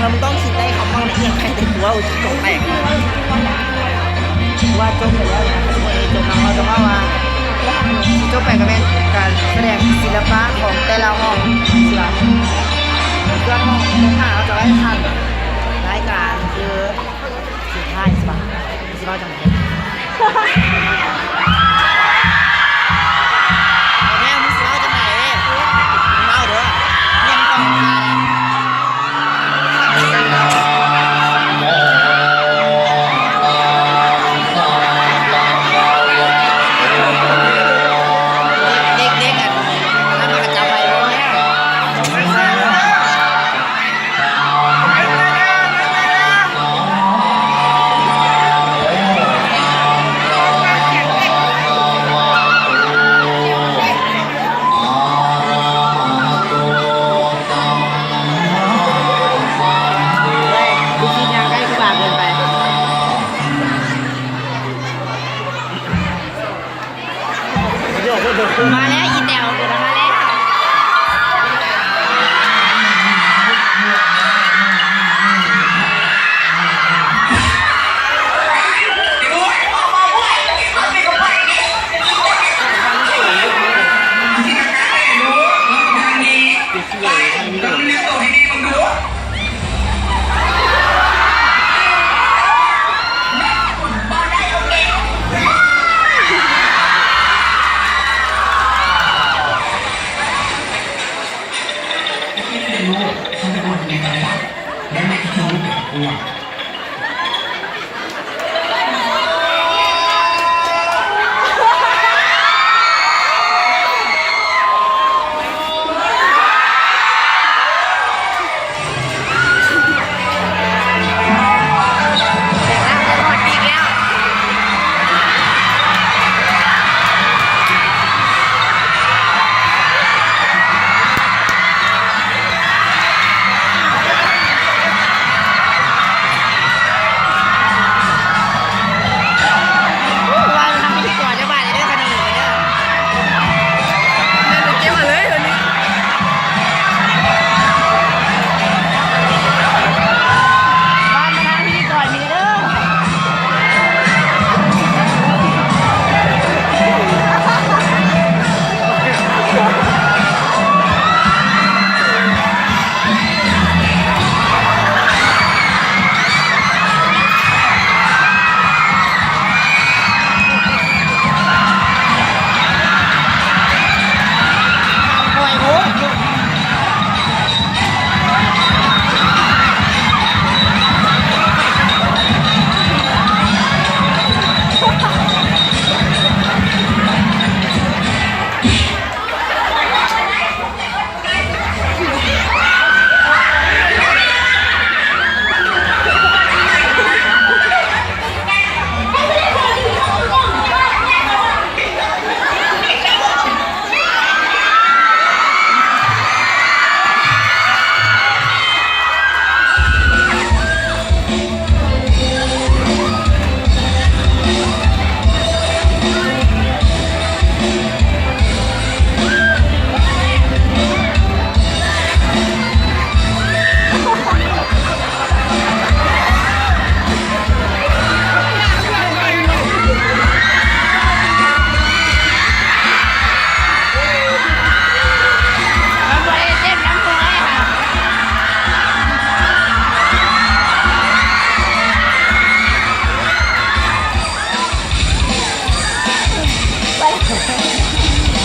ມັນຕ້ອງຄິດໄດ້ ຄຳເວົ້າໃນອີ່ຫຍັງໃຜແຕ່ຕົວ ໂອ້ຍ ຈິດຕົກແຕກເລີຍ. ວ່າຈົບໄປແລ້ວນະ ຈົບແລ້ວ ເຮົາຈະເວົ້າວ່າ ຊິຈົບໄປກໍແມ່ນການສະແດງສິລະປະຂອງແຕ່ລະຫ້ອງ ຊິວ່າ ສ່ວນຫ້ອງສຸດທ້າຍເຮົາຈະໄວ້ຄັນລາຍການຄືສຸດທ້າຍ ຊິວ່າ ຊິເວົ້າຈັ່ງໃດ. ແທ້ ມຶງຊິເວົ້າຈັ່ງໃດເດ້ ມຶງເວົ້າເດີ້ ເງິນກອງມາແລ້ວ. ເດັກໆ ອັນນັ້ນມັນກະຈຳໄວ້ບໍ່ແທ້. ມາແລ້ວ ອີແຕວເກີດມາແລ້ວ.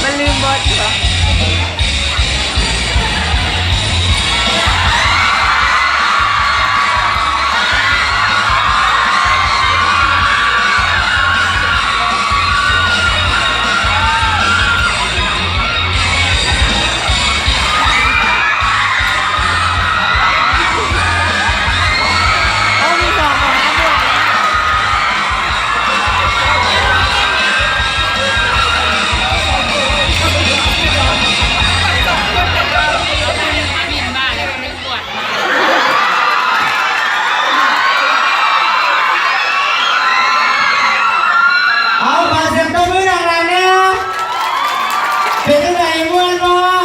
ມັນລືມເບິດເນາະ. ເອົາ ຂໍສຽງຕົບມືດັງໆ ແດ່. ເປັນຈັ່ງໃດ ມ່ວນບໍ່?